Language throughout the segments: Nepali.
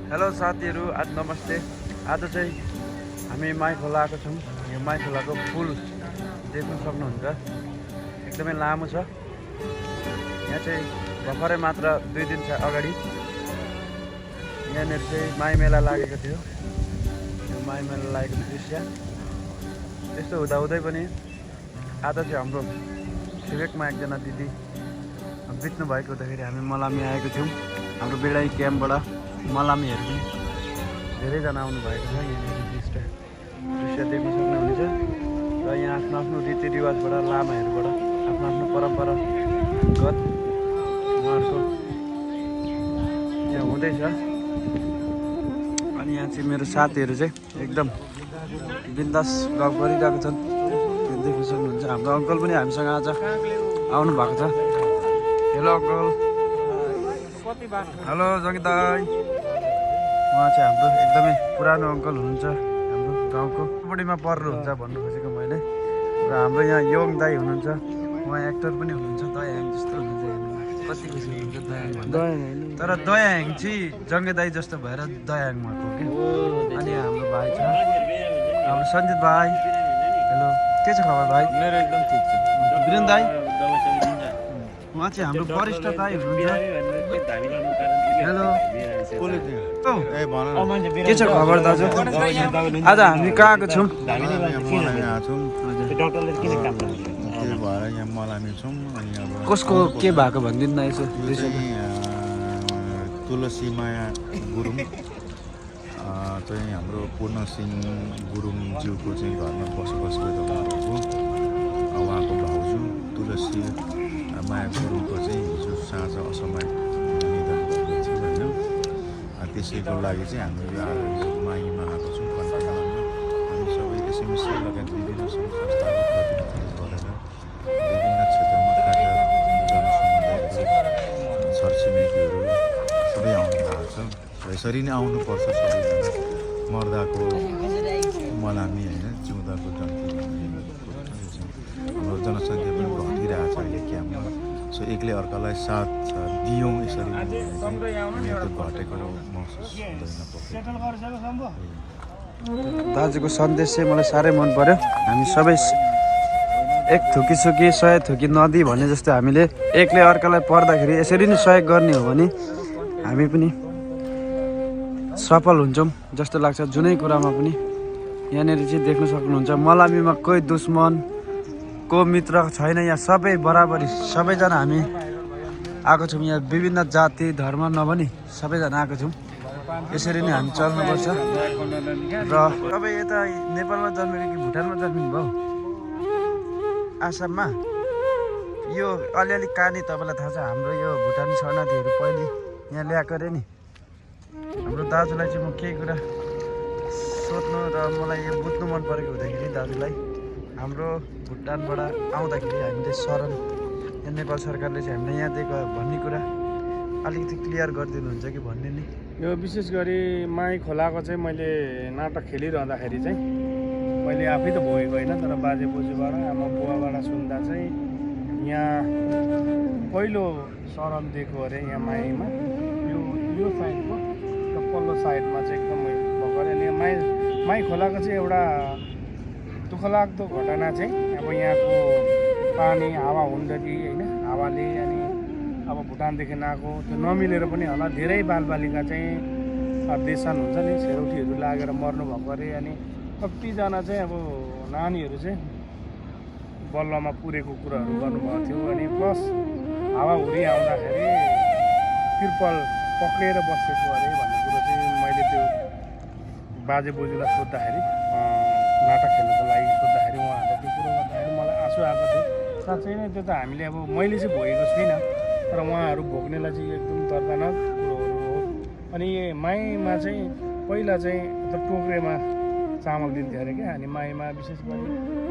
हेलो साथीहरू, आज नमस्ते। आज चाहिँ हामी माई खोला आएको छौँ। यो माई खोलाको पुल देख्न सक्नुहुन्छ, एकदमै लामो छ। यहाँ चाहिँ भर्खरै मात्र 2 दिन अगाडि यहाँनिर चाहिँ माई मेला लागेको थियो। यो माई मेला लागेको दृश्य यस्तो हुँदाहुँदै पनि आज चाहिँ हाम्रो छिमेकमा एकजना दिदी बित्नु भएको हुँदाखेरि हामी मलामी आएको थियौँ। हाम्रो बेडाई क्याम्पबाट मलामी हेर्ने धेरैजना आउनु भएको छ। यहाँनिर दृश्य देख्न सक्नुहुनेछ। र यहाँ आफ्नो आफ्नो रीतिरिवाजबाट लामाहरूबाट आफ्नो आफ्नो परम्परागत उहाँहरूको यहाँ हुँदैछ। अनि यहाँ चाहिँ मेरो साथीहरू चाहिँ एकदम बिन्दास गफ गरिरहेको छन्, देख्न सक्नुहुन्छ। हाम्रो अङ्कल पनि हामीसँग आज आउनु भएको छ। Hello uncle. हेलो जङ्गी दाई। उहाँ चाहिँ हाम्रो एकदमै पुरानो अङ्कल हुनुहुन्छ, हाम्रो गाउँको बुढीमा पर्नुहुन्छ भन्नु खोजेको मैले। र हाम्रो यहाँ योङ दाई हुनुहुन्छ, उहाँ एक्टर पनि हुनुहुन्छ, दयाङ जस्तो हुनुहुन्छ। कति खुसी हुनुहुन्छ दयाङ भन्दा। तर दयाङ चाहिँ जङ्गे दाई जस्तो भएर दयाङ भएको कि। अनि हाम्रो भाइ छ, हाम्रो सञ्जित भाइ। हेलो, के छ खबर भाइ? मेरो एकदम ठिक छ। वीरेन दाई उहाँ चाहिँ हाम्रो वरिष्ठ दाई हुनुहुन्छ। हेलो, के छ खबर दाजु? आज हामी कहाँ आएको छौँ? कसको के भएको भनिदिनु न यसो। तुलसी माया गुरुङ चाहिँ हाम्रो पूर्ण सिंह गुरुङज्यूको चाहिँ घरमा बसोबास गरिरहनु भएको। उहाँको भाउजू तुलसी माया गुरुङको चाहिँ हिजो साँझ असमय निधन भएको थियो होइन। त्यसैको लागि चाहिँ हामीले आज माईमा आएको छौँ। कन्टेनमा हामी सबै एसएमसी लगायत विभिन्न सङ्घ संस्थाको प्रतिनिधित्व गरेर विभिन्न क्षेत्रमा कार्यरत जनसमुदायहरू छरछिमेकीहरू सबै आउनु भएको छ। र यसरी नै आउनुपर्छ सबैजना। मर्दाको मलामी होइन, जिउँदाको जन्ती हाम्रो जनसङ्ख्या पनि घटिरहेको छ अहिले क्याम्पमा। सो एकले अर्कालाई साथ दियौँ यसरी घटेको महसुस हुँदैन। दाजुको सन्देश चाहिँ मलाई साह्रै मन पर्यो। हामी सबै एक थुकी सुकी 100 थुकी नदी भने जस्तो हामीले एकले अर्कालाई पर्दाखेरि यसरी नै सहयोग गर्ने हो भने हामी पनि सफल हुन्छौँ जस्तो लाग्छ जुनै कुरामा पनि। यहाँनिर चाहिँ देख्न सक्नुहुन्छ मलामीमा कोही दुश्मन को मित्र छैन। यहाँ सबै बराबरी, सबैजना हामी आएको छौँ। यहाँ विभिन्न जाति धर्म नभनी सबैजना आएको छौँ। यसरी नै हामी चल्नुपर्छ। र तपाईँ यता नेपालमा जन्मेको कि भुटानमा जन्मिनु भयो? आसाममा? यो अलिअलि कहानी तपाईँलाई थाहा छ? हाम्रो यो भुटानी शरणार्थीहरू पहिले यहाँ ल्याएको अरे नि। हाम्रो दाजुलाई चाहिँ म केही कुरा सोध्नु र मलाई यो बुझ्नु मन परेको हुँदाखेरि दाजुलाई हाम्रो भुटानबाट आउँदाखेरि हामीले शरण यहाँ नेपाल सरकारले चाहिँ हामीलाई यहाँ दिएको भन्ने कुरा अलिकति क्लियर गरिदिनुहुन्छ कि भन्ने नि। यो विशेष गरी माई खोलाको चाहिँ मैले नाटक खेलिरहँदाखेरि चाहिँ मैले आफै त भोगेको होइन, तर बाजे बोजूबाट आमा बुवाबाट सुन्दा चाहिँ यहाँ पहिलो शरण दिएको अरे यहाँ माईमा। यो साइडको र पल्लो साइडमा चाहिँ एकदमै भएको अरे। अनि माई खोलाको चाहिँ एउटा दुःखलाग्दो घटना चाहिँ अब यहाँको पानी हावा हुँदाखेरि होइन, हावाले अनि अब भुटानदेखि आएको त्यो नमिलेर पनि होला धेरै बालबालिका चाहिँ देशन हुन्छ नि, सेरौटीहरू लागेर मर्नुभएको अरे। अनि कतिजना चाहिँ अब नानीहरू चाहिँ बल्लमा पुरेको कुराहरू गर्नुभएको थियो। अनि प्लस हावाहुरी आउँदाखेरि तिर्पल पक्रिएर बसेको अरे भन्ने कुरो चाहिँ मैले त्यो बाजे बोजूलाई सोद्धाखेरि, नाटक खेल्नुको लागि सोद्धाखेरि उहाँहरूले त्यो कुरो गर्दाखेरि मलाई आँसु आएको थियो। साँच्चै नै त्यो त हामीले अब मैले चाहिँ भोगेको छुइनँ, तर उहाँहरू भोग्नेलाई चाहिँ एकदम दर्दनाक कुरोहरू हो। अनि माईमा चाहिँ पहिला चाहिँ टोक्रेमा चामल दिन्थ्यो अरे क्या। अनि माईमा विशेष गरी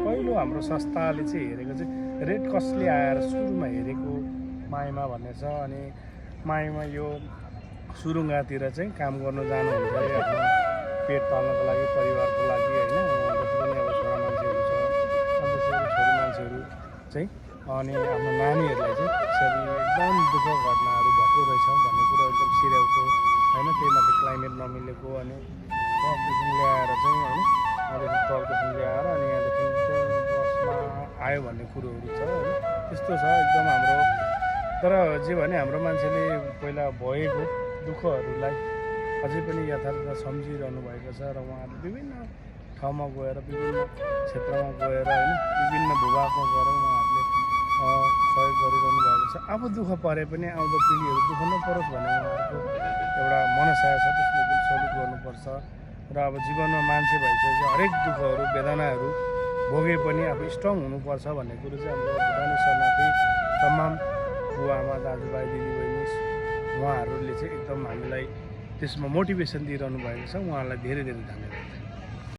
पहिलो हाम्रो संस्थाले चाहिँ हेरेको चाहिँ रेड क्रसले आएर सुरुमा हेरेको माईमा भन्ने छ। अनि माईमा यो सुरुङ्गातिर चाहिँ काम गर्नु जानुहुन्छ अरे आफ्नो पेट पाल्नको लागि, परिवारको लागि होइन। जति पनि अब छोरा मान्छेहरू छ, छोरी मान्छेहरू चाहिँ अनि आफ्नो नानीहरूलाई चाहिँ यसरी एकदम दुःख घटनाहरू भएको रहेछ भन्ने कुरो एकदम सिर्याउँथ्यो होइन। होइन, त्यही माथि क्लाइमेट नमिलेको अनि तलदेखि ल्याएर चाहिँ होइन, यहाँदेखि तलदेखि ल्याएर अनि यहाँदेखि चाहिँ बसमा आयो भन्ने कुरोहरू छ होइन, त्यस्तो छ एकदम हाम्रो। तर जे भने हाम्रो मान्छेले पहिला भएको दुःखहरूलाई अझै पनि यथार्थ सम्झिरहनु भएको छ र उहाँहरूले विभिन्न ठाउँमा गएर विभिन्न क्षेत्रमा गएर होइन, विभिन्न भूभागमा गएर उहाँहरूले सहयोग गरिरहनु भएको छ। अब दुःख परे पनि आउँदो पिँढीहरू दुःख नपरोस् भन्ने उहाँहरूको एउटा मनसाय छ, त्यसले पनि सल्युट गर्नुपर्छ। र अब जीवनमा मान्छे भइसकेपछि हरेक दुःखहरू वेदनाहरू भोगे पनि अब स्ट्रङ हुनुपर्छ भन्ने कुरो चाहिँ हाम्रो भुटानी शरणार्थी तमाम बुवाआमा दाजुभाइ दिदीबहिनी उहाँहरूले चाहिँ एकदम हामीलाई त्यसमा मोटिभेसन दिइरहनु भएको छ। उहाँहरूलाई धेरै धेरै धन्यवाद।